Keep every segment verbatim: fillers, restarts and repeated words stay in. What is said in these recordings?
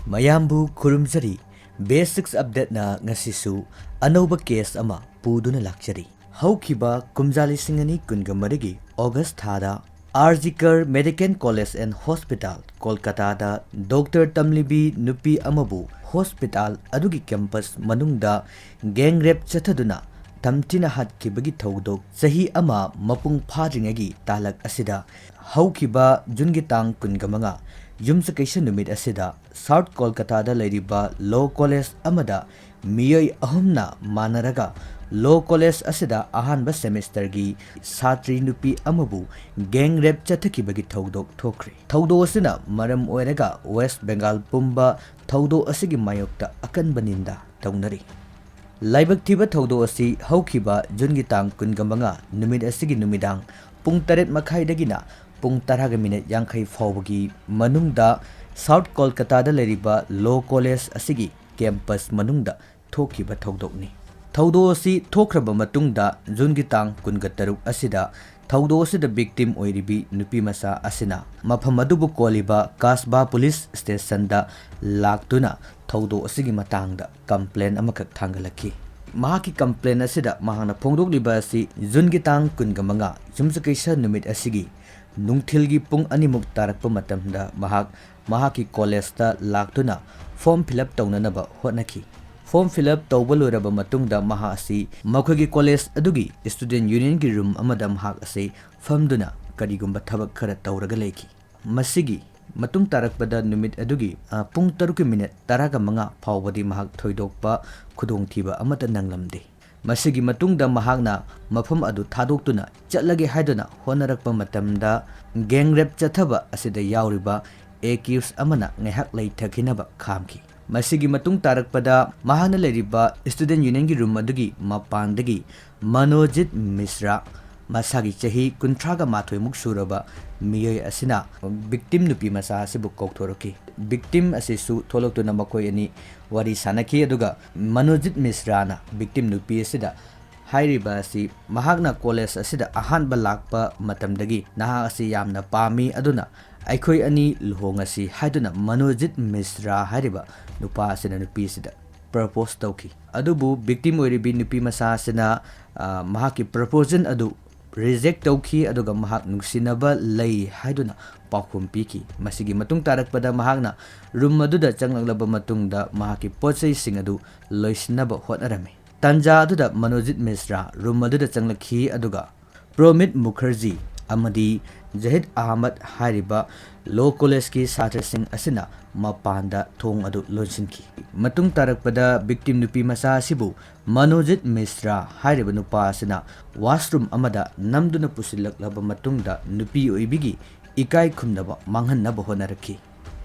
ꯃꯌꯥꯝꯕꯨ ꯈꯨꯔꯨꯝꯖꯔꯤ꯫ ꯕꯦꯁꯤꯛꯁ ꯑꯞꯗꯦꯠꯅ ꯉꯁꯤꯁꯨ ꯑꯅꯧꯕ ꯀꯦꯁ ꯑꯃ ꯄꯨꯗꯨꯅ ꯂꯥꯛꯆꯔꯤ꯫ ꯍꯧꯈꯤꯕ ꯀꯨꯝꯖꯥ ꯂꯤꯁꯤꯡ ꯑꯅꯤ ꯀꯨꯟꯒ ꯃꯔꯤꯒꯤ ꯑꯣꯒꯁ ꯊꯥꯗ R G Kar medical college and hospital, ꯀꯣꯜꯀꯇꯥꯗ ꯗꯣꯛꯇꯔ ꯇꯝꯂꯤꯕꯤ ꯅꯨꯄꯤ ꯑꯃꯕꯨ ꯍꯣꯁꯄꯤꯇꯥꯜ ꯑꯗꯨꯒꯤ ꯀꯦꯝꯄꯁ ꯃꯅꯨꯡꯗ ꯒꯦꯡ ꯔꯦꯞ ꯆꯠꯊꯗꯨꯅ ꯇꯝꯊꯤꯅ ꯍꯥꯠꯈꯤꯕꯒꯤ ꯊꯧꯗꯣꯛ ꯆꯍꯤ ꯑꯃ ꯃꯄꯨꯡ ꯐꯥꯗ꯭ꯔꯤꯉꯩꯒꯤ ꯇꯥꯂꯛ ꯑꯁꯤꯗ ꯍꯧꯈꯤꯕ ꯖꯨꯟꯒꯤ ꯇꯥꯡ ꯀꯨꯟꯒ ꯃꯉꯥ, ꯌꯨꯝꯁꯀꯩꯁ ꯅꯨꯃꯤꯠ ꯑꯁꯤꯗ ꯁꯥꯎꯠ ꯀꯣꯜꯀꯇꯥꯗ ꯂꯩꯔꯤꯕ ꯂꯣ ꯀꯣꯂꯦꯖ ꯑꯃꯗ ꯃꯤꯑꯣꯏ ꯑꯍꯨꯝꯅ ꯃꯥꯟꯅꯔꯒ ꯂꯣ ꯀꯣꯂꯦꯖ ꯑꯁꯤꯗ ꯑꯍꯥꯟꯕ ꯁꯦꯃꯤꯁꯇꯔꯒꯤ ꯁꯥꯇ꯭ꯔꯤ ꯅꯨꯄꯤ ꯑꯃꯕꯨ ꯒꯦꯡ ꯔꯦꯞ ꯆꯠꯊꯈꯤꯕꯒꯤ ꯊꯧꯗꯣꯛ ꯊꯣꯛꯈ꯭ꯔꯦ꯫ ꯊꯧꯗꯣꯛ ꯑꯁꯤꯅ ꯃꯔꯝ ꯑꯣꯏꯔꯒ ꯋꯦꯁ ꯕꯦꯡꯒꯥꯜ ꯄꯨꯝꯕ ꯊꯧꯗꯣꯛ ꯑꯁꯤꯒꯤ ꯃꯥꯌꯣꯛꯇ ꯑꯀꯟꯕ ꯅꯤꯟꯗꯥ ꯇꯧꯅꯔꯤ꯫ ꯂꯥꯏꯕꯛ ꯊꯤꯕ ꯊꯧꯗꯣꯛ ꯑꯁꯤ ꯍꯧꯈꯤꯕ ꯖꯨꯟꯒꯤ ꯇꯥꯡ ꯀꯨꯟꯒ ꯃꯉꯥ ꯅꯨꯃꯤꯠ ꯑꯁꯤꯒꯤ ꯅꯨꯃꯤꯗꯥꯡ ꯄꯨꯡ ꯇꯔꯦꯠ ꯃꯈꯥꯏꯗꯒꯤꯅ ꯄꯨꯡ ꯇꯔꯥꯒ ꯃꯤꯅꯤꯠ ꯌꯥꯡꯈꯩ ꯐꯥꯎꯕꯒꯤ ꯃꯅꯨꯡꯗ ꯁꯥꯎꯠ ꯀꯣꯜꯀꯇꯥꯗ ꯂꯩꯔꯤꯕ ꯂꯣ ꯀꯣꯂꯦꯖ ꯑꯁꯤꯒꯤ ꯀꯦꯝꯄꯁ ꯃꯅꯨꯡꯗ ꯊꯣꯛꯈꯤꯕ ꯊꯧꯗꯣꯛꯅꯤ꯫ ꯊꯧꯗꯣꯛ ꯑꯁꯤ ꯊꯣꯛꯈ꯭ꯔꯕ ꯃꯇꯨꯡꯗ ꯖꯨꯟꯒꯤ ꯇꯥꯡ ꯀꯨꯟꯒ ꯇꯔꯨꯛ ꯑꯁꯤꯗ ꯊꯧꯗꯣꯛ ꯑꯁꯤꯗ ꯚꯤꯛꯇꯤꯝ ꯑꯣꯏꯔꯤꯕꯤ ꯅꯨꯄꯤ ꯃꯆꯥ ꯑꯁꯤꯅ ꯃꯐꯝ ꯑꯗꯨꯕꯨ ꯀꯣꯜꯂꯤꯕ ꯀꯥꯁꯕꯥ ꯄꯨꯂꯤꯁ ꯁ꯭ꯇꯦꯁꯟꯗ ꯂꯥꯛꯇꯨꯅ ꯊꯧꯗꯣꯛ ꯑꯁꯤꯒꯤ ꯃꯇꯥꯡꯗ ꯀꯝꯄ꯭ꯂꯦꯟ ꯑꯃꯈꯛ ꯊꯥꯡꯒꯠꯂꯛꯈꯤ꯫ ꯃꯍꯥꯛꯀꯤ ꯀꯝꯄ꯭ꯂꯦꯟ ꯑꯁꯤꯗ ꯃꯍꯥꯛꯅ ꯐꯣꯡꯗꯣꯛꯂꯤꯕ ꯑꯁꯤ ꯖꯨꯟꯒꯤ ꯇꯥꯡ ꯀꯨꯟꯒ ꯃꯉꯥ, ꯌꯨꯝꯁꯀꯩꯁ ꯅꯨꯃꯤꯠ ꯑꯁꯤꯒꯤ ꯅꯨꯡꯊꯤꯜꯒꯤ ꯄꯨꯡ ꯑꯅꯤꯃꯨꯛ ꯇꯥꯔꯛꯄ ꯃꯇꯝꯗ ꯃꯍꯥꯛ ꯃꯍꯥꯛꯀꯤ ꯀꯣꯂꯦꯖꯇ ꯂꯥꯛꯇꯨꯅ ꯐꯣꯔꯝ ꯐꯤꯜ ꯑꯞ ꯇꯧꯅꯅꯕ ꯍꯣꯠꯅꯈꯤ꯫ ꯐꯣꯔꯝ ꯐꯤꯜ ꯑꯞ ꯇꯧꯕ ꯂꯣꯏꯔꯕ ꯃꯇꯨꯡꯗ ꯃꯍꯥꯛ ꯑꯁꯤ ꯃꯈꯣꯏꯒꯤ ꯀꯣꯂꯦꯖ ꯑꯗꯨꯒꯤ ꯁ꯭ꯇꯨꯗꯦꯟꯠ ꯌꯨꯅꯤꯌꯟꯒꯤ ꯔꯨꯝ ꯑꯃꯗ ꯃꯍꯥꯛ ꯑꯁꯤ ꯐꯝꯗꯨꯅ ꯀꯔꯤꯒꯨꯝꯕ ꯊꯕꯛ ꯈꯔ ꯇꯧꯔꯒ ꯂꯩꯈꯤ꯫ ꯃꯁꯤꯒꯤ ꯃꯇꯨꯡ ꯇꯥꯔꯛꯄꯗ ꯅꯨꯃꯤꯠ ꯑꯗꯨꯒꯤ, ꯑ, ꯄꯨꯡ ꯇꯔꯨꯛꯀꯤ ꯃꯤꯅꯤꯠ ꯇꯔꯥꯒ ꯃꯉꯥ ꯐꯥꯎꯕꯗꯤ ꯃꯍꯥꯛ ꯊꯣꯏꯗꯣꯛꯄ ꯈꯨꯗꯣꯡꯊꯤꯕ ꯑꯃꯠꯇ ꯅꯪꯂꯝꯗꯦ꯫ ꯃꯁꯤꯒꯤ ꯃꯇꯨꯡꯗ ꯃꯍꯥꯛꯅ ꯃꯐꯝ ꯑꯗꯨ ꯊꯥꯗꯣꯛꯇꯨꯅ ꯆꯠꯂꯒꯦ ꯍꯥꯏꯗꯨꯅ ꯍꯣꯠꯅꯔꯛꯄ ꯃꯇꯝꯗ ꯒꯦꯡ ꯔꯦꯞ ꯆꯠꯊꯕ ꯑꯁꯤꯗ ꯌꯥꯎꯔꯤꯕ ꯑꯦꯀ꯭ꯌꯨꯁ ꯑꯃꯅ ꯉꯥꯏꯍꯥꯛ ꯂꯩꯊꯈꯤꯅꯕ ꯈꯥꯝꯈꯤ꯫ ꯃꯁꯤꯒꯤ ꯃꯇꯨꯡ ꯇꯥꯔꯛꯄꯗ ꯃꯍꯥꯛꯅ ꯂꯩꯔꯤꯕ ꯁ꯭ꯇꯨꯗꯦꯟꯠ ꯌꯨꯅꯤꯌꯟꯒꯤ ꯔꯨꯝ ꯑꯗꯨꯒꯤ ꯃꯄꯥꯟꯗꯒꯤ ꯃꯅꯣꯖꯤꯠ ꯃꯤꯁ꯭ꯔꯥ, ꯃꯁꯥꯒꯤ ꯆꯍꯤ ꯀꯨꯟꯊ꯭ꯔꯥꯒ ꯃꯥꯊꯣꯏꯃꯨꯛ ꯁꯨꯔꯕ ꯃꯤꯑꯣꯏ ꯑꯁꯤꯅ ꯚꯤꯛꯇꯤꯝ ꯅꯨꯄꯤ ꯃꯆꯥ ꯑꯁꯤꯕꯨ ꯀꯧꯊꯣꯔꯛꯈꯤ꯫ ꯚꯤꯛꯇꯤꯝ ꯑꯁꯤꯁꯨ ꯊꯣꯛꯂꯛꯇꯨꯅ ꯃꯈꯣꯏ ꯑꯅꯤ ꯋꯥꯔꯤ ꯁꯥꯅꯈꯤ, ꯑꯗꯨꯒ ꯃꯅꯣꯖꯤꯠ ꯃꯤꯁ꯭ꯔꯥꯅ ꯚꯤꯛꯇꯤꯝ ꯅꯨꯄꯤ ꯑꯁꯤꯗ ꯍꯥꯏꯔꯤꯕ ꯑꯁꯤ ꯃꯍꯥꯛꯅ ꯀꯣꯂꯦꯖ ꯑꯁꯤꯗ ꯑꯍꯥꯟꯕ ꯂꯥꯛꯄ ꯃꯇꯝꯗꯒꯤ ꯅꯍꯥꯛ ꯑꯁꯤ ꯌꯥꯝꯅ ꯄꯥꯝꯃꯤ, ꯑꯗꯨꯅ "ꯑꯩꯈꯣꯏ ꯑꯅꯤ ꯂꯨꯍꯣꯡꯉꯁꯤ" ꯍꯥꯏꯗꯨꯅ ꯃꯅꯣꯖꯤꯠ ꯃꯤꯁ꯭ꯔꯥ ꯍꯥꯏꯔꯤꯕ ꯅꯨꯄꯥ ꯑꯁꯤꯅ ꯅꯨꯄꯤ ꯑꯁꯤꯗ ꯄ꯭ꯔꯄꯣꯁ ꯇꯧꯈꯤ꯫ ꯑꯗꯨꯕꯨ ꯚꯤꯛꯇꯤꯝ ꯑꯣꯏꯔꯤꯕꯤ ꯅꯨꯄꯤ ꯃꯆꯥ ꯑꯁꯤꯅ, ꯑ, ꯃꯍꯥꯛꯀꯤ ꯄ꯭ꯔꯄꯣꯖꯦꯜ ꯑꯗꯨ ꯔꯤꯖꯦꯛ ꯇꯧꯈꯤ, ꯑꯗꯨꯒ ꯃꯍꯥꯛ ꯅꯨꯡꯁꯤꯅꯕ ꯂꯩ ꯍꯥꯏꯗꯨꯅ ꯄꯥꯎꯈꯨꯝ ꯄꯤꯈꯤ꯫ ꯃꯁꯤꯒꯤ ꯃꯇꯨꯡ ꯇꯥꯔꯛꯄꯗ ꯃꯍꯥꯛꯅ ꯔꯨꯝ ꯑꯗꯨꯗ ꯆꯪꯂꯛꯂꯕ ꯃꯇꯨꯡꯗ ꯃꯍꯥꯛꯀꯤ ꯄꯣꯠ ꯆꯩꯁꯤꯡ ꯑꯗꯨ ꯂꯣꯏꯁꯤꯟꯅꯕ ꯍꯣꯠꯅꯔꯝꯃꯤ꯫ ꯇꯥꯟꯖꯥ ꯑꯗꯨꯗ ꯃꯅꯣꯖꯤꯠ ꯃꯤꯁ꯭ꯔꯥ ꯔꯨꯝ ꯑꯗꯨꯗ ꯆꯪꯂꯛꯈꯤ, ꯑꯗꯨꯒ ꯄ꯭ꯔꯣꯃꯤꯠ ꯃꯨꯈꯔꯖꯤ ꯑꯃꯗꯤ ꯖꯍꯤꯗ ꯑꯍꯃꯗ ꯍꯥꯏꯔꯤꯕ ꯂꯣ ꯀꯣꯂꯦꯖꯀꯤ ꯁꯥꯇ꯭ꯔꯁꯤꯡ ꯑꯁꯤꯅ ꯃꯄꯥꯟꯗ ꯊꯣꯡ ꯑꯗꯨ ꯂꯣꯟꯁꯤꯟꯈꯤ꯫ ꯃꯇꯨꯡ ꯇꯥꯔꯛꯄꯗ ꯚꯤꯛꯇꯤꯝ ꯅꯨꯄꯤ ꯃꯆꯥ ꯑꯁꯤꯕꯨ ꯃꯅꯣꯖꯤꯠ ꯃꯤꯁ꯭ꯔꯥ ꯍꯥꯏꯔꯤꯕ ꯅꯨꯄꯥ ꯑꯁꯤꯅ ꯋꯥꯁꯔꯨꯝ ꯑꯃꯗ ꯅꯝꯗꯨꯅ ꯄꯨꯁꯤꯜꯂꯛꯂꯕ ꯃꯇꯨꯡꯗ ꯅꯨꯄꯤ ꯑꯣꯏꯕꯤꯒꯤ ꯏꯀꯥꯏ ꯈꯨꯝꯅꯕ ꯃꯥꯡꯍꯟꯅꯕ ꯍꯣꯠꯅꯔꯛꯈꯤ꯫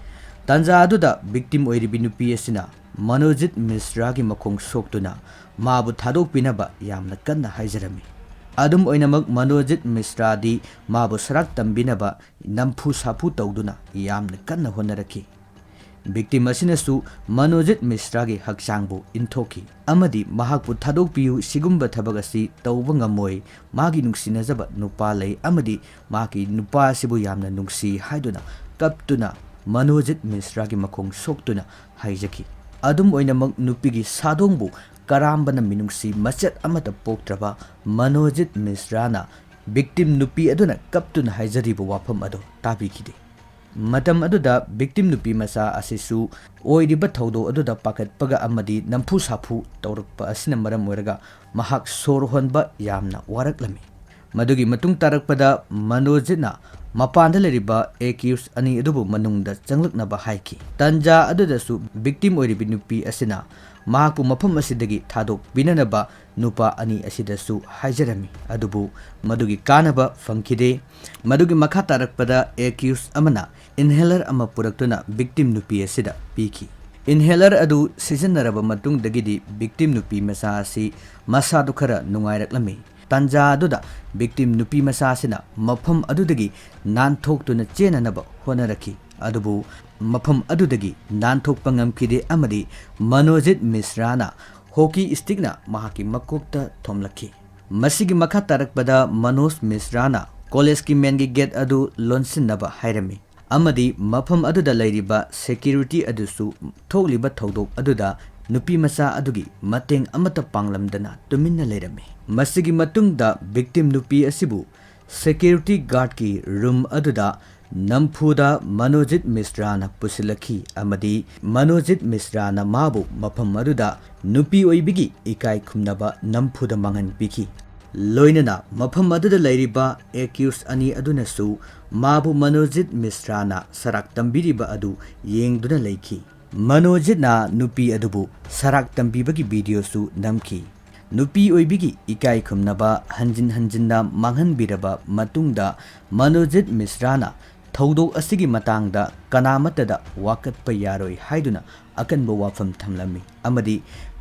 ꯇꯥꯟꯖꯥ ꯑꯗꯨꯗ ꯚꯤꯛꯇꯤꯝ ꯑꯣꯏꯔꯤꯕꯤ ꯅꯨꯄꯤ ꯑꯁꯤꯅ ꯃꯅꯣꯖꯤꯠ ꯃꯤꯁ꯭ꯔꯥꯒꯤ ꯃꯈꯣꯡ ꯁꯣꯛꯇꯨꯅ ꯃꯥꯕꯨ ꯊꯥꯗꯣꯛꯄꯤꯅꯕ ꯌꯥꯝꯅ ꯀꯟꯅ ꯍꯥꯏꯖꯔꯝꯃꯤ꯫ ꯑꯗꯨꯝ ꯑꯣꯏꯅꯃꯛ, ꯃꯅꯣꯖꯤꯠ ꯃꯤꯁ꯭ꯔꯥꯗꯤ ꯃꯥꯕꯨ ꯁꯔꯥꯛ ꯇꯝꯕꯤꯅꯕ ꯅꯝꯐꯨ ꯁꯥꯐꯨ ꯇꯧꯗꯨꯅ ꯌꯥꯝꯅ ꯀꯟꯅ ꯍꯣꯠꯅꯔꯛꯈꯤ꯫ ꯚꯤꯛꯇꯤꯝ ꯑꯁꯤꯅꯁꯨ ꯃꯅꯣꯖꯤꯠ ꯃꯤꯁ꯭ꯔꯥꯒꯤ ꯍꯛꯆꯥꯡꯕꯨ ꯏꯟꯊꯣꯛꯈꯤ ꯑꯃꯗꯤ ꯃꯍꯥꯛꯄꯨ ꯊꯥꯗꯣꯛꯄꯤꯌꯨ, ꯁꯤꯒꯨꯝꯕ ꯊꯕꯛ ꯑꯁꯤ ꯇꯧꯕ ꯉꯝꯃꯣꯏ, ꯃꯥꯒꯤ ꯅꯨꯡꯁꯤꯅꯖꯕ ꯅꯨꯄꯥ ꯂꯩ ꯑꯃꯗꯤ ꯃꯍꯥꯛꯀꯤ ꯅꯨꯄꯥ ꯑꯁꯤꯕꯨ ꯌꯥꯝꯅ ꯅꯨꯡꯁꯤ ꯍꯥꯏꯗꯨꯅ ꯀꯞꯇꯨꯅ ꯃꯅꯣꯖꯤꯠ ꯃꯤꯁ꯭ꯔꯥꯒꯤ ꯃꯈꯣꯡ ꯁꯣꯛꯇꯨꯅ ꯍꯥꯏꯖꯈꯤ꯫ ꯑꯗꯨꯝ ꯑꯣꯏꯅꯃꯛ, ꯅꯨꯄꯤꯒꯤ ꯁꯥꯗꯣꯡꯕꯨ ꯀꯔꯥꯝꯕꯅ ꯃꯤꯅꯨꯡꯁꯤ ꯃꯆꯦꯠ ꯑꯃꯠꯇ ꯄꯣꯛꯇ꯭ꯔꯕ ꯃꯅꯣꯖꯤꯠ ꯃꯤꯁ꯭ꯔꯥꯅ ꯚꯤꯛꯇꯤꯝ ꯅꯨꯄꯤ ꯑꯗꯨꯅ ꯀꯞꯇꯨꯅ ꯍꯥꯏꯖꯔꯤꯕ ꯋꯥꯐꯝ ꯑꯗꯨ ꯇꯥꯕꯤꯈꯤꯗꯦ꯫ ꯃꯇꯝ ꯑꯗꯨꯗ ꯚꯤꯛꯇꯤꯝ ꯅꯨꯄꯤ ꯃꯆꯥ ꯑꯁꯤꯁꯨ ꯑꯣꯏꯔꯤꯕ ꯊꯧꯗꯣꯛ ꯑꯗꯨꯗ ꯄꯥꯈꯠꯄꯒ ꯑꯃꯗꯤ ꯅꯝꯐꯨ ꯁꯥꯐꯨ ꯇꯧꯔꯛꯄ ꯑꯁꯤꯅ ꯃꯔꯝ ꯑꯣꯏꯔꯒ ꯃꯍꯥꯛ ꯁꯣꯔ ꯍꯣꯟꯕ ꯌꯥꯝꯅ ꯋꯥꯔꯛꯂꯝꯃꯤ꯫ ꯃꯗꯨꯒꯤ ꯃꯇꯨꯡ ꯇꯥꯔꯛꯄꯗ ꯃꯅꯣꯖꯤꯠꯅ ꯃꯄꯥꯟꯗ ꯂꯩꯔꯤꯕ ꯑꯦꯀ꯭ꯌꯨꯁ ꯑꯅꯤ ꯑꯗꯨꯕꯨ ꯃꯅꯨꯡꯗ ꯆꯪꯂꯛꯅꯕ ꯍꯥꯏꯈꯤ꯫ ꯇꯥꯟꯖꯥ ꯑꯗꯨꯗꯁꯨ ꯚꯤꯛꯇꯤꯝ ꯑꯣꯏꯔꯤꯕꯤ ꯅꯨꯄꯤ ꯑꯁꯤꯅ ꯃꯍꯥꯛꯄꯨ ꯃꯐꯝ ꯑꯁꯤꯗꯒꯤ ꯊꯥꯗꯣꯛꯄꯤꯅꯅꯕ ꯅꯨꯄꯥ ꯑꯅꯤ ꯑꯁꯤꯗꯁꯨ ꯍꯥꯏꯖꯔꯝꯃꯤ, ꯑꯗꯨꯕꯨ ꯃꯗꯨꯒꯤ ꯀꯥꯟꯅꯕ ꯐꯪꯈꯤꯗꯦ꯫ ꯃꯗꯨꯒꯤ ꯃꯈꯥ ꯇꯥꯔꯛꯄꯗ ꯑꯦꯀ꯭ꯌꯨꯁ ꯑꯃꯅ ꯏꯟꯍꯦꯂꯔ ꯑꯃ ꯄꯨꯔꯛꯇꯨꯅ ꯚꯤꯛꯇꯤꯝ ꯅꯨꯄꯤ ꯑꯁꯤꯗ ꯄꯤꯈꯤ꯫ ꯏꯟꯍꯦꯂꯔ ꯑꯗꯨ ꯁꯤꯖꯤꯟꯅꯔꯕ ꯃꯇꯨꯡꯗꯒꯤꯗꯤ ꯚꯤꯛꯇꯤꯝ ꯅꯨꯄꯤ ꯃꯆꯥ ꯑꯁꯤ ꯃꯁꯥꯗꯨ ꯈꯔ ꯅꯨꯡꯉꯥꯏꯔꯛꯂꯝꯃꯤ꯫ ꯇꯥꯟꯖꯥ ꯑꯗꯨꯗ ꯚꯤꯛꯇꯤꯝ ꯅꯨꯄꯤ ꯃꯆꯥ ꯑꯁꯤꯅ ꯃꯐꯝ ꯑꯗꯨꯗꯒꯤ ꯅꯥꯟꯊꯣꯛꯇꯨꯅ ꯆꯦꯟꯅꯅꯕ ꯍꯣꯠꯅꯔꯛꯈꯤ, ꯑꯗꯨꯕꯨ ꯃꯐꯝ ꯑꯗꯨꯗꯒꯤ ꯅꯥꯟꯊꯣꯛꯄ ꯉꯝꯈꯤꯗꯦ ꯑꯃꯗꯤ ꯃꯅꯣꯖꯤꯠ ꯃꯤꯁ꯭ꯔꯥꯅ ꯍꯣꯀꯤ ꯁ꯭ꯇꯤꯛꯅ ꯃꯍꯥꯛꯀꯤ ꯃꯀꯣꯛꯇ ꯊꯣꯝꯂꯛꯈꯤ꯫ ꯃꯁꯤꯒꯤ ꯃꯈꯥ ꯇꯥꯔꯛꯄꯗ ꯃꯅꯣꯖ ꯃꯤꯁ꯭ꯔꯥꯅ ꯀꯣꯂꯦꯖꯀꯤ ꯃꯦꯟꯒꯤ ꯒꯦꯠ ꯑꯗꯨ ꯂꯣꯟꯁꯤꯟꯅꯕ ꯍꯥꯏꯔꯝꯃꯤ꯫ ꯑꯃꯗꯤ ꯃꯐꯝ ꯑꯗꯨꯗ ꯂꯩꯔꯤꯕ security ꯑꯗꯨꯁꯨ ꯊꯣꯛꯂꯤꯕ ꯊꯧꯗꯣꯛ ꯑꯗꯨꯗ ꯅꯨꯄꯤ ꯃꯆꯥ ꯑꯗꯨꯒꯤ ꯃꯇꯦꯡ ꯑꯃꯠꯇ ꯄꯥꯡꯂꯝꯗꯅ ꯇꯨꯃꯤꯟꯅ ꯂꯩꯔꯝꯃꯤ꯫ ꯃꯁꯤꯒꯤ ꯃꯇꯨꯡꯗ victim ꯅꯨꯄꯤ ꯑꯁꯤꯕꯨ security guardꯀꯤ room ꯑꯗꯨꯗ ꯅꯝꯐꯨꯗ ꯃꯅꯣꯖꯤꯠ ꯃꯤꯁ꯭ꯔꯥꯅ ꯄꯨꯁꯤꯜꯂꯛꯈꯤ ꯑꯃꯗꯤ ꯃꯅꯣꯖꯤꯠ ꯃꯤꯁ꯭ꯔꯥꯅ ꯃꯥꯕꯨ ꯃꯐꯝ ꯑꯗꯨꯗ ꯅꯨꯄꯤ ꯑꯣꯏꯕꯤꯒꯤ ꯏꯀꯥꯏ ꯈꯨꯝꯅꯕ ꯅꯝꯐꯨꯗ ꯃꯥꯡꯍꯟꯕꯤꯈꯤ꯫ ꯂꯣꯏꯅꯅ ꯃꯐꯝ ꯑꯗꯨꯗ ꯂꯩꯔꯤꯕ accused ꯑꯅꯤ ꯑꯗꯨꯅꯁꯨ ꯃꯥꯕꯨ ꯃꯅꯣꯖꯤꯠ ꯃꯤꯁ꯭ꯔꯥꯅ ꯁꯔꯥꯛ ꯇꯝꯕꯤꯔꯤꯕ ꯑꯗꯨ ꯌꯦꯡꯗꯨꯅ ꯂꯩꯈꯤ꯫ ꯃꯅꯣꯖꯤꯠꯅ ꯅꯨꯄꯤ ꯑꯗꯨꯕꯨ ꯁꯔꯥꯛ ꯇꯝꯕꯤꯕꯒꯤ videoꯁꯨ ꯅꯝꯈꯤ꯫ ꯅꯨꯄꯤ ꯑꯣꯏꯕꯤꯒꯤ ꯏꯀꯥꯏ ꯈꯨꯝꯅꯕ ꯍꯟꯖꯤꯟ ꯍꯟꯖꯤꯟꯅ ꯃꯥꯡꯍꯟꯕꯤꯔꯕ ꯃꯇꯨꯡꯗ ꯃꯅꯣꯖꯤꯠ ꯃꯤꯁ꯭ꯔꯥꯅ ꯊꯧꯗꯣꯛ ꯑꯁꯤꯒꯤ ꯃꯇꯥꯡꯗ ꯀꯅꯥꯃꯠꯇꯗ ꯋꯥꯀꯠꯄ ꯌꯥꯔꯣꯏ ꯍꯥꯏꯗꯨꯅ ꯑꯀꯟꯕ ꯋꯥꯐꯝ ꯊꯝꯂꯝꯃꯤ ꯑꯃꯗꯤ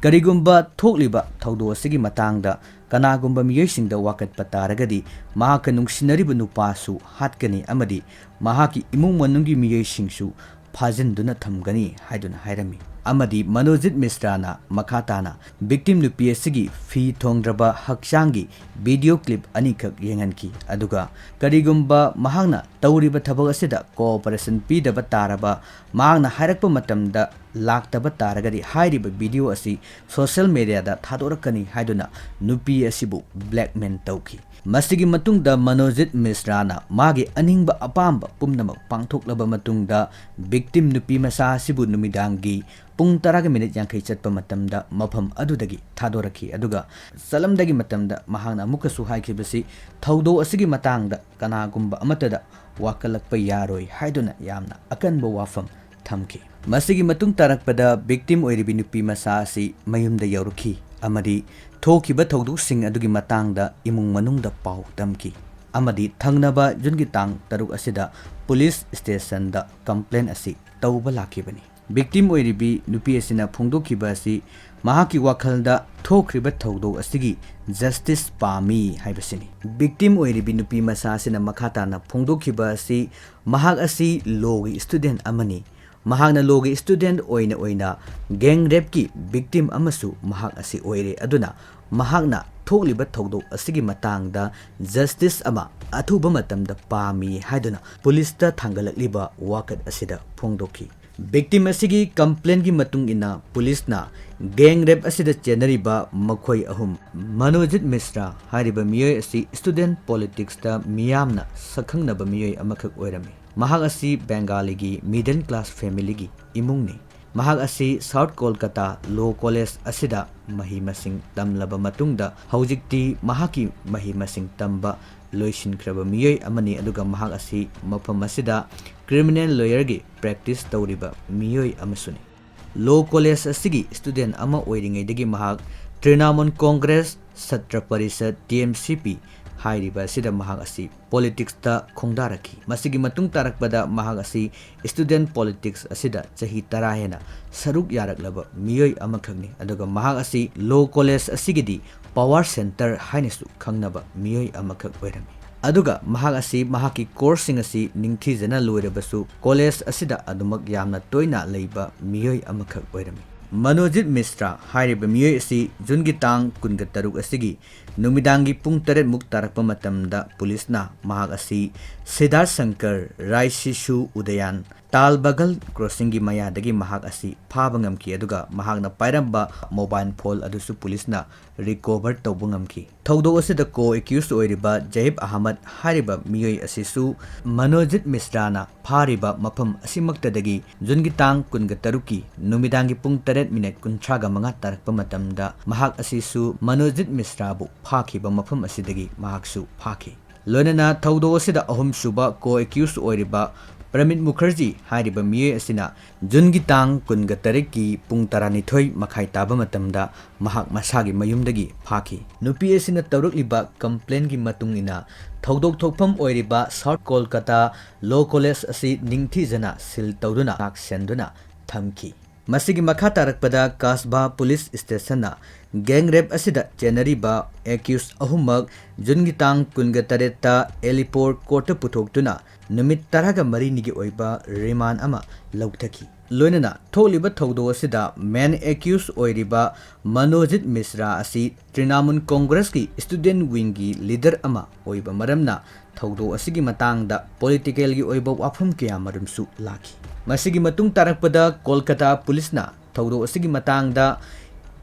ꯀꯔꯤꯒꯨꯝꯕ ꯊꯣꯛꯂꯤꯕ ꯊꯧꯗꯣꯛ ꯑꯁꯤꯒꯤ ꯃꯇꯥꯡꯗ ꯀꯅꯥꯒꯨꯝꯕ ꯃꯤꯑꯣꯏꯁꯤꯡꯗ ꯋꯥꯀꯠꯄ ꯇꯥꯔꯒꯗꯤ ꯃꯍꯥꯛꯀ ꯅꯨꯡꯁꯤꯅꯔꯤꯕ ꯅꯨꯄꯥꯁꯨ ꯍꯥꯠꯀꯅꯤ ꯑꯃꯗꯤ ꯃꯍꯥꯛꯀꯤ ꯏꯃꯨꯡ ꯃꯅꯨꯡꯒꯤ ꯃꯤꯑꯣꯏꯁꯤꯡꯁꯨ ꯐꯥꯖꯤꯟꯗꯨꯅ ꯊꯝꯒꯅꯤ ꯍꯥꯏꯗꯨꯅ ꯍꯥꯏꯔꯝꯃꯤ꯫ ꯑꯃꯗꯤ ꯃꯅꯣꯖꯤꯠ ꯃꯤꯁ꯭ꯔꯥꯅ ꯃꯈꯥ ꯇꯥꯅ victim ꯅꯨꯄꯤ ꯑꯁꯤꯒꯤ ꯐꯤ ꯊꯣꯡꯗ꯭ꯔꯕ ꯍꯛꯆꯥꯡꯒꯤ video clip ꯑꯅꯤꯈꯛ ꯌꯦꯡꯍꯟꯈꯤ꯫ ꯑꯗꯨꯒ ꯀꯔꯤꯒꯨꯝꯕ ꯃꯍꯥꯛꯅ ꯇꯧꯔꯤꯕ ꯊꯕꯛ ꯑꯁꯤꯗ cooperation ꯄꯤꯗꯕ ꯇꯥꯔꯕ, ꯃꯍꯥꯛꯅ ꯍꯥꯏꯔꯛꯄ ꯃꯇꯝꯗ ꯂꯥꯛꯇꯕ ꯇꯥꯔꯒꯗꯤ ꯍꯥꯏꯔꯤꯕ video ꯑꯁꯤ social mediaꯗ ꯊꯥꯗꯣꯔꯛꯀꯅꯤ ꯍꯥꯏꯗꯨꯅ ꯅꯨꯄꯤ ꯑꯁꯤꯕꯨ blackmail ꯇꯧꯈꯤ꯫ ꯃꯁꯤꯒꯤ ꯃꯇꯨꯡꯗ ꯃꯅꯣꯖꯤꯠ ꯃꯤꯁ꯭ꯔꯥꯅ ꯃꯥꯒꯤ ꯑꯅꯤꯡꯕ ꯑꯄꯥꯝꯕ ꯄꯨꯝꯅꯃꯛ ꯄꯥꯡꯊꯣꯛꯂꯕ ꯃꯇꯨꯡꯗ victim ꯅꯨꯄꯤ ꯃꯆꯥ ꯑꯁꯤꯕꯨ ꯅꯨꯃꯤꯗꯥꯡꯒꯤ ꯄꯨꯡ ꯇꯔꯥꯒ minute ꯌꯥꯡꯈꯩ ꯆꯠꯄ ꯃꯇꯝꯗ ꯃꯐꯝ ꯑꯗꯨꯗꯒꯤ ꯊꯥꯗꯣꯔꯛꯈꯤ꯫ ꯑꯗꯨꯒ ꯆꯠꯂꯝꯗꯥꯏꯒꯤ ꯃꯇꯝꯗ ꯃꯍꯥꯛꯅ ꯑꯃꯨꯛꯀꯁꯨ ꯍꯥꯏꯈꯤꯕꯁꯤ ꯊꯧꯗꯣꯛ ꯑꯁꯤꯒꯤ ꯃꯇꯥꯡꯗ ꯀꯅꯥꯒꯨꯝꯕ ꯑꯃꯠꯇꯗ ꯋꯥꯀꯠꯂꯛꯄ ꯌꯥꯔꯣꯏ ꯍꯥꯏꯗꯨꯅ ꯌꯥꯝꯅ ꯑꯀꯟꯕ ꯋꯥꯐꯝ ꯊꯝꯈꯤ꯫ ꯃꯁꯤꯒꯤ ꯃꯇꯨꯡ ꯇꯥꯔꯛꯄꯗ victim ꯑꯣꯏꯔꯤꯕꯤ ꯅꯨꯄꯤ ꯃꯆꯥ ꯑꯁꯤ ꯃꯌꯨꯝꯗ ꯌꯧꯔꯛꯈꯤ ꯑꯃꯗꯤ ꯊꯣꯛꯈꯤꯕ ꯊꯧꯗꯣꯛꯁꯤꯡ ꯑꯗꯨꯒꯤ ꯃꯇꯥꯡꯗ ꯏꯃꯨꯡ ꯃꯅꯨꯡꯗ ꯄꯥꯎ ꯇꯝꯈꯤ ꯑꯃꯗꯤ ꯊꯪꯅꯕ Juneꯒꯤ ꯇꯥꯡ ꯇꯔꯨꯛ ꯑꯁꯤꯗ police stationꯗ complaint ꯑꯁꯤ ꯇꯧꯕ ꯂꯥꯛꯈꯤꯕꯅꯤ꯫ Victim ꯑꯣꯏꯔꯤꯕꯤ ꯅꯨꯄꯤ ꯑꯁꯤꯅ ꯐꯣꯡꯗꯣꯛꯈꯤꯕ ꯑꯁꯤ ꯃꯍꯥꯛꯀꯤ ꯋꯥꯈꯜꯗ ꯊꯣꯛꯈ꯭ꯔꯤꯕ ꯊꯧꯗꯣꯛ ꯑꯁꯤꯒꯤ justice ꯄꯥꯝꯃꯤ ꯍꯥꯏꯕꯁꯤꯅꯤ꯫ Victim ꯑꯣꯏꯔꯤꯕꯤ ꯅꯨꯄꯤ ꯃꯆꯥ ꯑꯁꯤꯅ ꯃꯈꯥ ꯇꯥꯅ ꯐꯣꯡꯗꯣꯛꯈꯤꯕ ꯑꯁꯤ ꯃꯍꯥꯛ ꯑꯁꯤ lawꯒꯤ student ꯑꯃꯅꯤ꯫ ꯃꯍꯥꯛꯅ lawꯒꯤ student ꯑꯣꯏꯅ ꯑꯣꯏꯅ gang rapeꯀꯤ victim ꯑꯃꯁꯨ ꯃꯍꯥꯛ ꯑꯁꯤ ꯑꯣꯏꯔꯦ꯫ ꯑꯗꯨꯅ ꯃꯍꯥꯛꯅ ꯊꯣꯛꯂꯤꯕ ꯊꯧꯗꯣꯛ ꯑꯁꯤꯒꯤ ꯃꯇꯥꯡꯗ justice ꯑꯃ ꯑꯊꯨꯕ ꯃꯇꯝꯗ ꯄꯥꯝꯃꯤ ꯍꯥꯏꯗꯨꯅ ꯄꯨꯂꯤꯁꯇ ꯊꯥꯡꯒꯠꯂꯛꯂꯤꯕ ꯋꯥꯀꯠ ꯑꯁꯤꯗ ꯐꯣꯡꯗꯣꯛꯈꯤ꯫ Victim ꯑꯁꯤꯒꯤ complaintꯀꯤ ꯃꯇꯨꯡ ꯏꯟꯅ ꯄꯨꯂꯤꯁꯅ gang rape ꯑꯁꯤꯗ ꯆꯦꯟꯅꯔꯤꯕ ꯃꯈꯣꯏ ꯑꯍꯨꯝ, ꯃꯅꯣꯖꯤꯠ ꯃꯤꯁ꯭ꯔꯥ ꯍꯥꯏꯔꯤꯕ ꯃꯤꯑꯣꯏ ꯑꯁꯤ student politicsꯇ ꯃꯤꯌꯥꯝꯅ ꯁꯛꯈꯪꯅꯕ ꯃꯤꯑꯣꯏ ꯑꯃꯈꯛ ꯑꯣꯏꯔꯝꯃꯤ꯫ ꯃꯍꯥꯛ ꯑꯁꯤ ꯕꯦꯡꯒꯥꯂꯤꯒꯤ middle class familyꯒꯤ ꯏꯃꯨꯡꯅꯤ꯫ ꯃꯍꯥꯛ ꯑꯁꯤ South Kolkata Law College ꯑꯁꯤꯗ ꯃꯍꯩ ꯃꯁꯤꯡ ꯇꯝꯂꯕ ꯃꯇꯨꯡꯗ ꯍꯧꯖꯤꯛꯇꯤ ꯃꯍꯥꯛꯀꯤ ꯃꯍꯩ ꯃꯁꯤꯡ ꯇꯝꯕ ꯂꯣꯏꯁꯤꯟꯈ꯭ꯔꯕ ꯃꯤꯑꯣꯏ ꯑꯃꯅꯤ, ꯑꯗꯨꯒ ꯃꯍꯥꯛ ꯑꯁꯤ ꯃꯐꯝ ꯑꯁꯤꯗ criminal lawyerꯒꯤ practice ꯇꯧꯔꯤꯕ ꯃꯤꯑꯣꯏ ꯑꯃꯁꯨꯅꯤ꯫ Law College ꯑꯁꯤꯒꯤ student ꯑꯃ ꯑꯣꯏꯔꯤꯉꯩꯗꯒꯤ ꯃꯍꯥꯛ Trinamool Congress, Chhatra Parishad, T M C P ꯍꯥꯏꯔꯤꯕ ꯑꯁꯤꯗ ꯃꯍꯥꯛ ꯑꯁꯤ politicsꯇ ꯈꯣꯡꯗꯥꯔꯛꯈꯤ꯫ ꯃꯁꯤꯒꯤ ꯃꯇꯨꯡ ꯇꯥꯔꯛꯄꯗ ꯃꯍꯥꯛ ꯑꯁꯤ student politics ꯑꯁꯤꯗ ꯆꯍꯤ ꯇꯔꯥ ꯍꯦꯟꯅ ꯁꯔꯨꯛ ꯌꯥꯔꯛꯂꯕ ꯃꯤꯑꯣꯏ ꯑꯃꯈꯛꯅꯤ, ꯑꯗꯨꯒ ꯃꯍꯥꯛ ꯑꯁꯤ Law College ꯑꯁꯤꯒꯤꯗꯤ power center ꯍꯥꯏꯅꯁꯨ ꯈꯪꯅꯕ ꯃꯤꯑꯣꯏ ꯑꯃꯈꯛ ꯑꯣꯏꯔꯝꯃꯤ꯫ ꯑꯗꯨꯒ ꯃꯍꯥꯛ ꯑꯁꯤ ꯃꯍꯥꯛꯀꯤ courseꯁꯤꯡ ꯑꯁꯤ ꯅꯤꯡꯊꯤꯖꯅ ꯂꯣꯏꯔꯕꯁꯨ college ꯑꯁꯤꯗ ꯑꯗꯨꯃꯛ ꯌꯥꯝꯅ ꯇꯣꯏꯅ ꯂꯩꯕ ꯃꯤꯑꯣꯏ ꯑꯃꯈꯛ ꯑꯣꯏꯔꯝꯃꯤ꯫ ꯃꯅꯣꯖꯤꯠ ꯃꯤꯁ꯭ꯔꯥ ꯍꯥꯏꯔꯤꯕ ꯃꯤꯑꯣꯏ ꯑꯁꯤ Juneꯒꯤ ꯇꯥꯡ ꯀꯨꯟꯒ ꯇꯔꯨꯛ ꯑꯁꯤꯒꯤ ꯅꯨꯃꯤꯗꯥꯡꯒꯤ ꯄꯨꯡ ꯇꯔꯦꯠ ꯃꯨꯛ ꯇꯥꯔꯛꯄ ꯃꯇꯝꯗ ꯄꯨꯂꯤꯁꯅ ꯃꯍꯥꯛ ꯑꯁꯤ ꯁꯤꯗꯥꯔꯊ ꯁꯪꯀꯔ, ꯔꯥꯏ ꯁꯤꯁꯨ ꯎꯗꯌꯥꯟ, ꯇꯥꯜ ꯕꯒꯜ crossingꯒꯤ ꯃꯌꯥꯗꯒꯤ ꯃꯍꯥꯛ ꯑꯁꯤ ꯐꯥꯕ ꯉꯝꯈꯤ, ꯑꯗꯨꯒ ꯃꯍꯥꯛꯅ ꯄꯥꯏꯔꯝꯕ mobile phone ꯑꯗꯨꯁꯨ ꯄꯨꯂꯤꯁꯅ recover ꯇꯧꯕ ꯉꯝꯈꯤ꯫ ꯊꯧꯗꯣꯛ ꯑꯁꯤꯗ co-accused ꯑꯣꯏꯔꯤꯕ ꯖꯍꯤꯕ ꯑꯍꯃꯗ ꯍꯥꯏꯔꯤꯕ ꯃꯤꯑꯣꯏ ꯑꯁꯤꯁꯨ ꯃꯅꯣꯖꯤꯠ ꯃꯤꯁ꯭ꯔꯥꯅ ꯐꯥꯔꯤꯕ ꯃꯐꯝ ꯑꯁꯤꯃꯛꯇꯗꯒꯤ Juneꯒꯤ ꯇꯥꯡ ꯀꯨꯟꯒ ꯇꯔꯨꯛꯀꯤ ꯅꯨꯃꯤꯗꯥꯡꯒꯤ ꯄꯨꯡ ꯇꯔꯦꯠ minute ꯀꯨꯟꯊ꯭ꯔꯥꯒ ꯃꯉꯥ ꯇꯥꯔꯛꯄ ꯃꯇꯝꯗ ꯃꯍꯥꯛ ꯑꯁꯤꯁꯨ ꯃꯅꯣꯖꯤꯠ ꯃꯤꯁ꯭ꯔꯥꯕꯨ ꯐꯥꯈꯤꯕ ꯃꯐꯝ ꯑꯁꯤꯗꯒꯤ ꯃꯍꯥꯛꯁꯨ ꯐꯥꯈꯤ꯫ ꯂꯣꯏꯅꯅ ꯊꯧꯗꯣꯛ ꯑꯁꯤꯗ ꯑꯍꯨꯝꯁꯨꯕ co-accused ꯑꯣꯏꯔꯤꯕ ꯄ꯭ꯔꯃꯤꯠ ꯃꯨꯈꯔꯖꯤ ꯍꯥꯏꯔꯤꯕ ꯃꯤꯑꯣꯏ ꯑꯁꯤꯅ Juneꯒꯤ ꯇꯥꯡ ꯀꯨꯟꯒ ꯇꯔꯦꯠꯀꯤ ꯄꯨꯡ ꯇꯔꯥꯅꯤꯊꯣꯏ ꯃꯈꯥꯏ ꯇꯥꯕ ꯃꯇꯝꯗ ꯃꯍꯥꯛ ꯃꯁꯥꯒꯤ ꯃꯌꯨꯝꯗꯒꯤ ꯐꯥꯈꯤ꯫ ꯅꯨꯄꯤ ꯑꯁꯤꯅ ꯇꯧꯔꯛꯂꯤꯕ complaintꯀꯤ ꯃꯇꯨꯡ ꯏꯟꯅ ꯊꯧꯗꯣꯛ ꯊꯣꯛꯐꯝ ꯑꯣꯏꯔꯤꯕ South Kolkata Law College ꯑꯁꯤ ꯅꯤꯡꯊꯤꯖꯅ seal ꯇꯧꯗꯨꯅ ꯉꯥꯛꯁꯦꯟꯗꯨꯅ ꯊꯝꯈꯤ꯫ ꯃꯁꯤꯒꯤ ꯃꯈꯥ ꯇꯥꯔꯛꯄꯗ ꯀꯥꯁꯕꯥ ꯄꯨꯂꯤꯁ ꯁ꯭ꯇꯦꯁꯟꯅ ꯒꯦꯡ ꯔꯦꯞ ꯑꯁꯤꯗ ꯆꯦꯟꯅꯔꯤꯕ ꯑꯦꯀ꯭ꯌꯨꯁ ꯑꯍꯨꯝꯃꯛ ꯖꯨꯟꯒꯤ ꯇꯥꯡ ꯀꯨꯟꯒ ꯇꯔꯦꯠꯇ ꯑꯦꯂꯤꯄꯣꯔ ꯀꯣꯔꯠꯇ ꯄꯨꯊꯣꯛꯇꯨꯅ ꯅꯨꯃꯤꯠ ꯇꯔꯥꯒ ꯃꯔꯤꯅꯤꯒꯤ ꯑꯣꯏꯕ ꯔꯤꯃꯥꯟ ꯑꯃ ꯂꯧꯊꯈꯤ꯫ ꯂꯣꯏꯅꯅ ꯊꯣꯛꯂꯤꯕ ꯊꯧꯗꯣꯛ ꯑꯁꯤꯗ ꯃꯦꯟ ꯑꯦꯀ꯭ꯌꯨꯁ ꯑꯣꯏꯔꯤꯕ ꯃꯅꯣꯖꯤꯠ ꯃꯤꯁ꯭ꯔꯥ ꯑꯁꯤ ꯇ꯭ꯔꯤꯅꯥꯃꯨꯜ ꯀꯣꯡꯒ꯭ꯔꯦꯁꯀꯤ ꯁ꯭ꯇꯨꯗꯦꯟꯠ ꯋꯤꯡꯒꯤ ꯂꯤꯗꯔ ꯑꯃ ꯑꯣꯏꯕ ꯃꯔꯝꯅ ꯊꯧꯗꯣꯛ ꯑꯁꯤꯒꯤ ꯃꯇꯥꯡꯗ ꯄꯣꯂꯤꯇꯤꯀꯦꯜꯒꯤ ꯑꯣꯏꯕ ꯋꯥꯐꯝ ꯀꯌꯥꯃꯔꯨꯝꯁꯨ ꯂꯥꯛꯈꯤ꯫ ꯃꯁꯤꯒꯤ ꯃꯇꯨꯡ ꯇꯥꯔꯛꯄꯗ ꯀꯣꯜꯀꯇꯥ ꯄꯨꯂꯤꯁꯅ ꯊꯧꯗꯣꯛ ꯑꯁꯤꯒꯤ ꯃꯇꯥꯡꯗ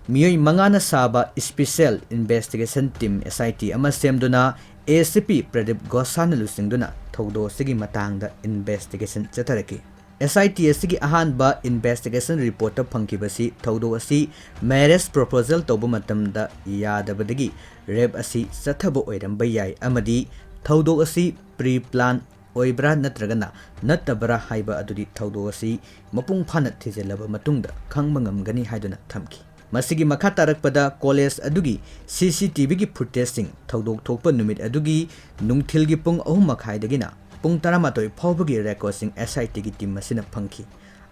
ꯃꯤꯑꯣꯏ ꯃꯉꯥꯅ ꯁꯥꯕ ꯁ꯭ꯄꯦꯁꯤꯌꯦꯜ ꯏꯟꯚꯦꯁꯇꯤꯒꯦꯁꯟ ꯇꯤꯝ, ꯑꯦꯁ ꯑꯥꯏ ꯇꯤ, ꯑꯃ ꯁꯦꯝꯗꯨꯅ ꯑꯦ ꯑꯦꯁ ꯁꯤ ꯄꯤ ꯄ꯭ꯔꯗꯤꯞ ꯒꯣꯁꯥꯅ ꯂꯨꯆꯤꯡꯗꯨꯅ ꯊꯧꯗꯣꯛ ꯑꯁꯤꯒꯤ ꯃꯇꯥꯡꯗ ꯏꯟꯚꯦꯁꯇꯤꯒꯦꯁꯟ ꯆꯠꯊꯔꯛꯈꯤ꯫ ꯑꯦꯁ ꯑꯥꯏ ꯇꯤ ꯑꯁꯤꯒꯤ ꯑꯍꯥꯟꯕ ꯏꯟꯚꯦꯁꯇꯤꯒꯦꯁꯟ ꯔꯤꯄꯣꯔꯠꯇ ꯐꯪꯈꯤꯕꯁꯤ ꯊꯧꯗꯣꯛ ꯑꯁꯤ ꯃꯦꯔꯦꯖ ꯄ꯭ꯔꯣꯄꯣꯖꯦꯜ ꯇꯧꯕ ꯃꯇꯝꯗ ꯌꯥꯗꯕꯗꯒꯤ ꯔꯦꯞ ꯑꯁꯤ ꯆꯠꯊꯕ ꯑꯣꯏꯔꯝꯕ ꯌꯥꯏ ꯑꯃꯗꯤ ꯊꯧꯗꯣꯛ ꯑꯁꯤ ꯄ꯭ꯔꯤ ꯄ꯭ꯂꯥꯟ ꯑꯣꯏꯕ꯭ꯔꯥ ꯅꯠꯇ꯭ꯔꯒꯅ ꯅꯠꯇꯕ꯭ꯔꯥ ꯍꯥꯏꯕ ꯑꯗꯨꯗꯤ ꯊꯧꯗꯣꯛ ꯑꯁꯤ ꯃꯄꯨꯡ ꯐꯥꯅ ꯊꯤꯖꯤꯜꯂꯕ ꯃꯇꯨꯡꯗ ꯈꯪꯕ ꯉꯝꯒꯅꯤ ꯍꯥꯏꯗꯨꯅ ꯊꯝꯈꯤ꯫ ꯃꯁꯤꯒꯤ ꯃꯈꯥ ꯇꯥꯔꯛꯄꯗ ꯀꯣꯂꯦꯖ ꯑꯗꯨꯒꯤ ꯁꯤ ꯁꯤ ꯇꯤ ꯚꯤꯒꯤ ꯐꯨꯇꯦꯖꯁꯤꯡ, ꯊꯧꯗꯣꯛ ꯊꯣꯛꯄ ꯅꯨꯃꯤꯠ ꯑꯗꯨꯒꯤ ꯅꯨꯡꯊꯤꯜꯒꯤ ꯄꯨꯡ ꯑꯍꯨꯝ ꯃꯈꯥꯏꯗꯒꯤꯅ ꯄꯨꯡ ꯇꯔꯥꯃꯥꯊꯣꯏ ꯐꯥꯎꯕꯒꯤ ꯔꯦꯀꯣꯔꯗꯁꯤꯡ ꯑꯦꯁ ꯑꯥꯏ ꯇꯤꯒꯤ ꯇꯤꯝ ꯑꯁꯤꯅ ꯐꯪꯈꯤ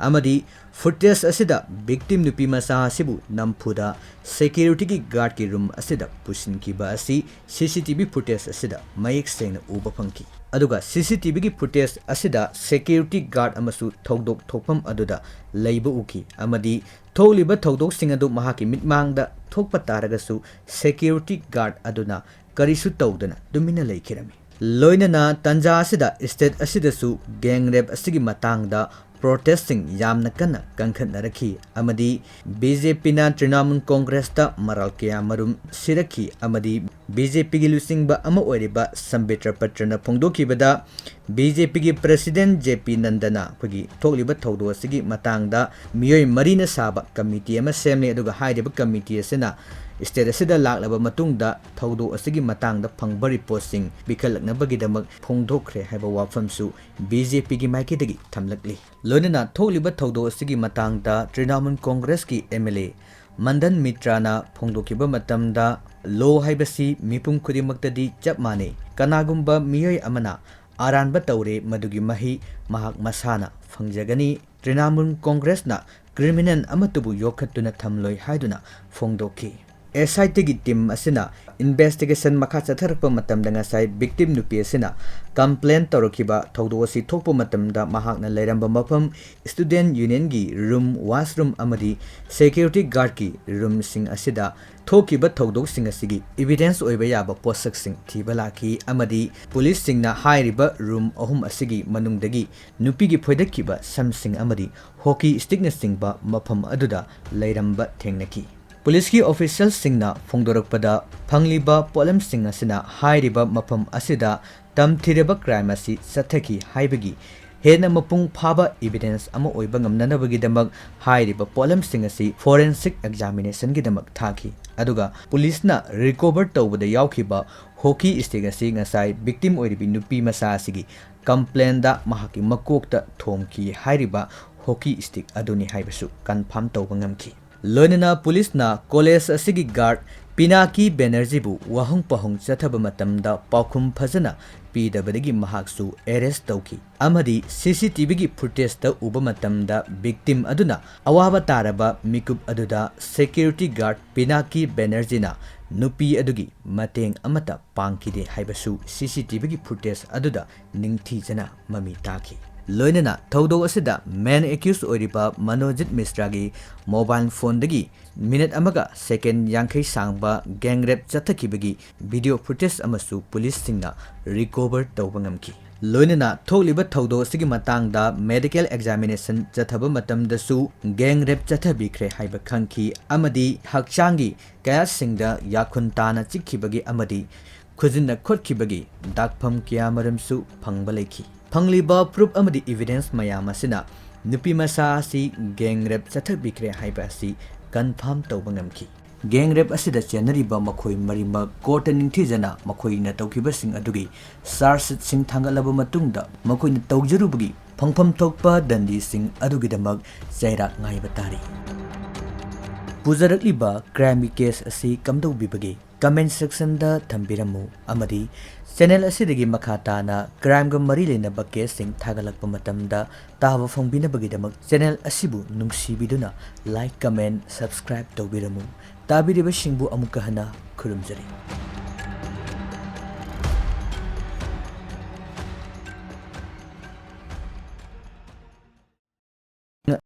ꯑꯃꯗꯤ ꯐꯨꯇꯦꯖ ꯑꯁꯤꯗ ꯚꯤꯛꯇꯤꯝ ꯅꯨꯄꯤ ꯃꯆꯥ ꯑꯁꯤꯕꯨ ꯅꯝꯐꯨꯗ ꯁꯦꯀ꯭ꯌꯨꯔꯤꯇꯤꯒꯤ ꯒꯥꯔꯗꯀꯤ ꯔꯨꯝ ꯑꯁꯤꯗ ꯄꯨꯁꯤꯟꯈꯤꯕ ꯑꯁꯤ ꯁꯤ ꯁꯤ ꯇꯤ ꯚꯤ ꯐꯨꯇꯦꯖ ꯑꯁꯤꯗ ꯃꯌꯦꯛ ꯁꯦꯡꯅ ꯎꯕ ꯐꯪꯈꯤ꯫ ꯑꯗꯨꯒ ꯁꯤ ꯁꯤ ꯇꯤ ꯚꯤꯒꯤ ꯐꯨꯇꯦꯖ ꯑꯁꯤꯗ ꯁꯦꯀ꯭ꯌꯨꯔꯤꯇꯤ ꯒꯥꯔꯗ ꯑꯃꯁꯨ ꯊꯧꯗꯣꯛ ꯊꯣꯛꯐꯝ ꯑꯗꯨꯗ ꯂꯩꯕ ꯎꯈꯤ ꯑꯃꯗꯤ ꯊꯣꯛꯂꯤꯕ ꯊꯧꯗꯣꯛꯁꯤꯡ ꯑꯗꯨ ꯃꯍꯥꯛꯀꯤ ꯃꯤꯠꯃꯥꯡꯗ ꯊꯣꯛꯄ ꯇꯥꯔꯒꯁꯨ ꯁꯦꯀ꯭ꯌꯨꯔꯤꯇꯤ ꯒꯥꯔꯗ ꯑꯗꯨꯅ ꯀꯔꯤꯁꯨ ꯇꯧꯗꯅ ꯇꯨꯃꯤꯟꯅ ꯂꯩꯈꯤꯔꯝꯃꯤ꯫ ꯂꯣꯏꯅꯅ ꯇꯥꯟꯖꯥ ꯑꯁꯤꯗ ꯁ꯭ꯇꯦꯠ ꯑꯁꯤꯗꯁꯨ ꯒꯦꯡ ꯔꯦꯞ ꯑꯁꯤꯒꯤ ꯃꯇꯥꯡꯗ ꯄ꯭ꯔꯣꯇꯦꯁꯁꯤꯡ ꯌꯥꯝꯅ ꯀꯟꯅ ꯀꯟꯈꯠꯅꯔꯛꯈꯤ ꯑꯃꯗꯤ ꯕꯤ ꯖꯦ ꯄꯤꯅ ꯇ꯭ꯔꯤꯅꯥꯃꯨꯜ ꯀꯣꯡꯒ꯭ꯔꯦꯁꯇ ꯃꯔꯥꯜ ꯀꯌꯥꯃꯔꯨꯝ ꯁꯤꯔꯛꯈꯤ ꯑꯃꯗꯤ ꯕꯤ ꯖꯦ ꯄꯤꯒꯤ ꯂꯨꯆꯤꯡꯕ ꯑꯃ ꯑꯣꯏꯔꯤꯕ ꯁꯝꯕꯤꯠ ꯄꯇ꯭ꯔꯅ ꯐꯣꯡꯗꯣꯛꯈꯤꯕꯗ, ꯕꯤ ꯖꯦ ꯄꯤꯒꯤ ꯄ꯭ꯔꯦꯁꯤꯗꯦꯟꯠ ꯖꯦ ꯄꯤ ꯅꯟꯗꯅ ꯑꯩꯈꯣꯏꯒꯤ ꯊꯣꯛꯂꯤꯕ ꯊꯧꯗꯣꯛ ꯑꯁꯤꯒꯤ ꯃꯇꯥꯡꯗ ꯃꯤꯑꯣꯏ ꯃꯔꯤꯅ ꯁꯥꯕ ꯀꯃꯤꯇꯤ ꯑꯃ ꯁꯦꯝꯂꯦ, ꯑꯗꯨꯒ ꯍꯥꯏꯔꯤꯕ ꯀꯃꯤꯇꯤ ꯑꯁꯤꯅ ꯁ꯭ꯇꯦꯠ ꯑꯁꯤꯗ ꯂꯥꯛꯂꯕ ꯃꯇꯨꯡꯗ ꯊꯧꯗꯣꯛ ꯑꯁꯤꯒꯤ ꯃꯇꯥꯡꯗ ꯐꯪꯕ ꯔꯤꯄꯣꯔꯠꯁꯤꯡ ꯄꯤꯈꯠꯂꯛꯅꯕꯒꯤꯗꯃꯛ ꯐꯣꯡꯗꯣꯛꯈ꯭ꯔꯦ ꯍꯥꯏꯕ ꯋꯥꯐꯝꯁꯨ ꯕꯤ ꯖꯦ ꯄꯤꯒꯤ ꯃꯥꯏꯀꯩꯗꯒꯤ ꯊꯝꯂꯛꯂꯤ꯫ ꯂꯣꯏꯅꯅ ꯊꯣꯛꯂꯤꯕ ꯊꯧꯗꯣꯛ ꯑꯁꯤꯒꯤ ꯃꯇꯥꯡꯗ ꯇ꯭ꯔꯤꯅꯥꯃꯨꯜ ꯀꯣꯡꯒ꯭ꯔꯦꯁꯀꯤ ꯑꯦꯝ ꯑꯦꯜ ꯑꯦ ꯃꯟꯗꯟ ꯃꯤꯇ꯭ꯔꯥꯅ ꯐꯣꯡꯗꯣꯛꯈꯤꯕ ꯃꯇꯝꯗ, ꯂꯣ ꯍꯥꯏꯕꯁꯤ ꯃꯤꯄꯨꯝ ꯈꯨꯗꯤꯡꯃꯛꯇꯗꯤ ꯆꯞ ꯃꯥꯟꯅꯩ꯫ ꯀꯅꯥꯒꯨꯝꯕ ꯃꯤꯑꯣꯏ ꯑꯃꯅ ꯑꯔꯥꯟꯕ ꯇꯧꯔꯦ, ꯃꯗꯨꯒꯤ ꯃꯍꯩ ꯃꯍꯥꯛ ꯃꯁꯥꯅ ꯐꯪꯖꯒꯅꯤ꯫ ꯇ꯭ꯔꯤꯅꯥꯃꯨꯜ ꯀꯣꯡꯒ꯭ꯔꯦꯁꯅ ꯀ꯭ꯔꯤꯃꯤꯅꯦꯜ ꯑꯃꯠꯇꯕꯨ ꯌꯣꯛꯈꯠꯇꯨꯅ ꯊꯝꯂꯣꯏ ꯍꯥꯏꯗꯨꯅ ꯐꯣꯡꯗꯣꯛꯈꯤ꯫ ꯑꯦꯁ ꯑꯥꯏ ꯇꯤꯒꯤ ꯇꯤꯝ ꯑꯁꯤꯅ ꯏꯟꯚꯦꯁꯇꯤꯒꯦꯁꯟ ꯃꯈꯥ ꯆꯠꯊꯔꯛꯄ ꯃꯇꯝꯗ ꯉꯁꯥꯏ ꯚꯤꯛꯇꯤꯝ ꯅꯨꯄꯤ ꯑꯁꯤꯅ ꯀꯝꯄ꯭ꯂꯦꯟ ꯇꯧꯔꯛꯈꯤꯕ ꯊꯧꯗꯣꯛ ꯑꯁꯤ ꯊꯣꯛꯄ ꯃꯇꯝꯗ ꯃꯍꯥꯛꯅ ꯂꯩꯔꯝꯕ ꯃꯐꯝ, ꯁ꯭ꯇꯨꯗꯦꯟꯠ ꯌꯨꯅꯤꯌꯟꯒꯤ ꯔꯨꯝ, ꯋꯥꯁꯔꯨꯝ ꯑꯃꯗꯤ ꯁꯦꯀ꯭ꯌꯨꯔꯤꯇꯤ ꯒꯥꯔꯗꯀꯤ ꯔꯨꯝꯁꯤꯡ ꯑꯁꯤꯗ ꯊꯣꯛꯈꯤꯕ ꯊꯧꯗꯣꯛꯁꯤꯡ ꯑꯁꯤꯒꯤ ꯏꯚꯤꯗꯦꯟꯁ ꯑꯣꯏꯕ ꯌꯥꯕ ꯄꯣꯠꯁꯛꯁꯤꯡ ꯊꯤꯕ ꯂꯥꯛꯈꯤ ꯑꯃꯗꯤ ꯄꯨꯂꯤꯁꯁꯤꯡꯅ ꯍꯥꯏꯔꯤꯕ ꯔꯨꯝ ꯑꯍꯨꯝ ꯑꯁꯤꯒꯤ ꯃꯅꯨꯡꯗꯒꯤ ꯅꯨꯄꯤꯒꯤ ꯐꯣꯏꯗꯠꯈꯤꯕ ꯁꯝꯁꯤꯡ ꯑꯃꯗꯤ ꯍꯣꯀꯤ ꯁ꯭ꯇꯤꯛꯅꯆꯤꯡꯕ ꯃꯐꯝ ꯑꯗꯨꯗ ꯂꯩꯔꯝꯕ ꯊꯦꯡꯅꯈꯤ꯫ ꯄꯨꯂꯤꯁꯀꯤ ꯑꯣꯐꯤꯁꯤꯌꯦꯜꯁꯤꯡꯅ ꯐꯣꯡꯗꯣꯔꯛꯄꯗ, ꯐꯪꯂꯤꯕ ꯄꯣꯠꯂꯝꯁꯤꯡ ꯑꯁꯤꯅ ꯍꯥꯏꯔꯤꯕ ꯃꯐꯝ ꯑꯁꯤꯗ ꯇꯝꯊꯤꯔꯕ ꯀ꯭ꯔꯥꯏꯝ ꯑꯁꯤ ꯆꯠꯊꯈꯤ ꯍꯥꯏꯕꯒꯤ ꯍꯦꯟꯅ ꯃꯄꯨꯡ ꯐꯥꯕ ꯏꯚꯤꯗꯦꯟꯁ ꯑꯃ ꯑꯣꯏꯕ ꯉꯝꯅꯅꯕꯒꯤꯗꯃꯛ ꯍꯥꯏꯔꯤꯕ ꯄꯣꯠꯂꯝꯁꯤꯡ ꯑꯁꯤ ꯐꯣꯔꯦꯟꯁꯤꯛ ꯑꯦꯛꯖꯥꯃꯤꯅꯦꯁꯟꯒꯤꯗꯃꯛ ꯊꯥꯈꯤ꯫ ꯑꯗꯨꯒ ꯄꯨꯂꯤꯁꯅ ꯔꯤꯀꯣꯚꯔ ꯇꯧꯕꯗ ꯌꯥꯎꯈꯤꯕ ꯍꯣꯀꯤ ꯁ꯭ꯇꯤꯛ ꯑꯁꯤ ꯉꯁꯥꯏ ꯚꯤꯛꯇꯤꯝ ꯑꯣꯏꯔꯤꯕꯤ ꯅꯨꯄꯤ ꯃꯆꯥ ꯑꯁꯤꯒꯤ ꯀꯝꯄ꯭ꯂꯦꯟꯗ ꯃꯍꯥꯛꯀꯤ ꯃꯀꯣꯛꯇ ꯊꯣꯝꯈꯤ ꯍꯥꯏꯔꯤꯕ ꯍꯣꯀꯤ ꯁ꯭ꯇꯤꯛ ꯑꯗꯨꯅꯤ ꯍꯥꯏꯕꯁꯨ ꯀꯟꯐꯥꯔꯝ ꯇꯧꯕ ꯉꯝꯈꯤ꯫ ꯂꯣꯏꯅꯅ ꯄꯨꯂꯤꯁꯅ ꯀꯣꯂꯦꯖ ꯑꯁꯤꯒꯤ ꯒꯥꯔꯗ ꯄꯤꯅꯥꯀꯤ ꯕꯦꯅꯔꯖꯤꯕꯨ ꯋꯥꯍꯪ ꯄꯥꯎꯍꯪ ꯆꯠꯊꯕ ꯃꯇꯝꯗ ꯄꯥꯎꯈꯨꯝ ꯐꯖꯅ ꯄꯤꯗꯕꯗꯒꯤ ꯃꯍꯥꯛꯁꯨ ꯑꯦꯔꯦꯁ ꯇꯧꯈꯤ ꯑꯃꯗꯤ ꯁꯤ ꯁꯤ ꯇꯤ ꯚꯤꯒꯤ ꯐꯨꯇꯦꯖꯇ ꯎꯕ ꯃꯇꯝꯗ ꯚꯤꯛꯇꯤꯝ ꯑꯗꯨꯅ ꯑꯋꯥꯕ ꯇꯥꯔꯕ ꯃꯤꯀꯨꯞ ꯑꯗꯨꯗ ꯁꯦꯀ꯭ꯌꯨꯔꯤꯇꯤ ꯒꯥꯔꯗ ꯄꯤꯅꯥꯀꯤ ꯕꯦꯅꯔꯖꯤꯅ ꯅꯨꯄꯤ ꯑꯗꯨꯒꯤ ꯃꯇꯦꯡ ꯑꯃꯠꯇ ꯄꯥꯡꯈꯤꯗꯦ ꯍꯥꯏꯕꯁꯨ ꯁꯤ ꯁꯤ ꯇꯤ ꯚꯤꯒꯤ ꯐꯨꯇꯦꯖ ꯑꯗꯨꯗ ꯅꯤꯡꯊꯤꯖꯅ ꯃꯃꯤ ꯇꯥꯈꯤ꯫ ꯂꯣꯏꯅꯅ ꯊꯧꯗꯣꯛ ꯑꯁꯤꯗ ꯃꯦꯟ ꯑꯦꯀ꯭ꯌꯨꯁ ꯑꯣꯏꯔꯤꯕ ꯃꯅꯣꯖꯤꯠ ꯃꯤꯁ꯭ꯔꯥꯒꯤ ꯃꯣꯕꯥꯏꯜ ꯐꯣꯟꯗꯒꯤ ꯃꯤꯅꯠ ꯑꯃꯒ ꯁꯦꯀꯦꯟ ꯌꯥꯡꯈꯩ ꯁꯥꯡꯕ ꯒꯦꯡ ꯔꯦꯞ ꯆꯠꯊꯈꯤꯕꯒꯤ ꯚꯤꯗꯤꯑꯣ ꯐꯨꯇꯦꯖ ꯑꯃꯁꯨ ꯄꯨꯂꯤꯁꯁꯤꯡꯅ ꯔꯤꯀꯣꯚꯔ ꯇꯧꯕ ꯉꯝꯈꯤ꯫ ꯂꯣꯏꯅꯅ ꯊꯣꯛꯂꯤꯕ ꯊꯧꯗꯣꯛ ꯑꯁꯤꯒꯤ ꯃꯇꯥꯡꯗ ꯃꯦꯗꯤꯀꯦꯜ ꯑꯦꯛꯖꯥꯃꯤꯅꯦꯁꯟ ꯆꯠꯊꯕ ꯃꯇꯝꯗꯁꯨ ꯒꯦꯡ ꯔꯦꯞ ꯆꯠꯊꯕꯤꯈ꯭ꯔꯦ ꯍꯥꯏꯕ ꯈꯪꯈꯤ ꯑꯃꯗꯤ ꯍꯛꯆꯥꯡꯒꯤ ꯀꯌꯥꯠꯁꯤꯡꯗ ꯌꯥꯈꯨꯟ ꯇꯥꯅ ꯆꯤꯛꯈꯤꯕꯒꯤ ꯑꯃꯗꯤ ꯈꯨꯖꯤꯟꯅ ꯈꯣꯠꯈꯤꯕꯒꯤ ꯗꯥꯛꯐꯝ ꯀꯌꯥꯃꯔꯨꯝꯁꯨ ꯐꯪꯕ ꯂꯩꯈꯤ꯫ ꯐꯪꯂꯤꯕ ꯄ꯭ꯔꯨꯐ ꯑꯃꯗꯤ ꯏꯚꯤꯗꯦꯟꯁ ꯃꯌꯥꯝ ꯑꯁꯤꯅ ꯅꯨꯄꯤ ꯃꯆꯥ ꯑꯁꯤ ꯒꯦꯡ ꯔꯦꯞ ꯆꯠꯊꯕꯤꯈ꯭ꯔꯦ ꯍꯥꯏꯕ ꯑꯁꯤ ꯀꯟꯐꯥꯔꯝ ꯇꯧꯕ ꯉꯝꯈꯤ꯫ ꯒꯦꯡ ꯔꯦꯞ ꯑꯁꯤꯗ ꯆꯦꯟꯅꯔꯤꯕ ꯃꯈꯣꯏ ꯃꯔꯤꯃꯛ ꯀꯣꯔꯠꯇ ꯅꯤꯡꯊꯤꯖꯅ ꯃꯈꯣꯏꯅ ꯇꯧꯈꯤꯕꯁꯤꯡ ꯑꯗꯨꯒꯤ ꯆꯥꯔꯖꯁꯤꯠꯁꯤꯡ ꯊꯥꯡꯒꯠꯂꯕ ꯃꯇꯨꯡꯗ ꯃꯈꯣꯏꯅ ꯇꯧꯖꯔꯨꯕꯒꯤ ꯐꯪꯐꯝ ꯊꯣꯛꯄ ꯗꯟꯗꯤꯁꯤꯡ ꯑꯗꯨꯒꯤꯗꯃꯛ ꯆꯩꯔꯥꯛ ꯉꯥꯏꯕ ꯇꯥꯔꯤ꯫ ꯄꯨꯖꯔꯛꯂꯤꯕ ꯀ꯭ꯔꯥꯏꯝꯒꯤ ꯀꯦꯁ ꯑꯁꯤ ꯀꯝꯗꯧꯕꯤꯕꯒꯦ? comment sectionꯗ ꯊꯝꯕꯤꯔꯝꯃꯨ, ꯑꯃꯗꯤ channel ꯑꯁꯤꯗꯒꯤ ꯃꯈꯥ ꯇꯥꯅ crimeꯒ ꯃꯔꯤ ꯂꯩꯅꯕ caseꯁꯤꯡ ꯊꯥꯒꯠꯂꯛꯄ ꯃꯇꯝꯗ ꯇꯥꯕ ꯐꯪꯕꯤꯅꯕꯒꯤꯗꯃꯛ channel ꯑꯁꯤꯕꯨ ꯅꯨꯡꯁꯤꯕꯤꯗꯨꯅ like, comment, subscribe ꯇꯧꯕꯤꯔꯝꯃꯨ꯫ ꯇꯥꯕꯤꯔꯤꯕꯁꯤꯡꯕꯨ ꯑꯃꯨꯛꯀ ꯍꯟꯅ ꯈꯨꯔꯨꯝꯖꯔꯤ꯫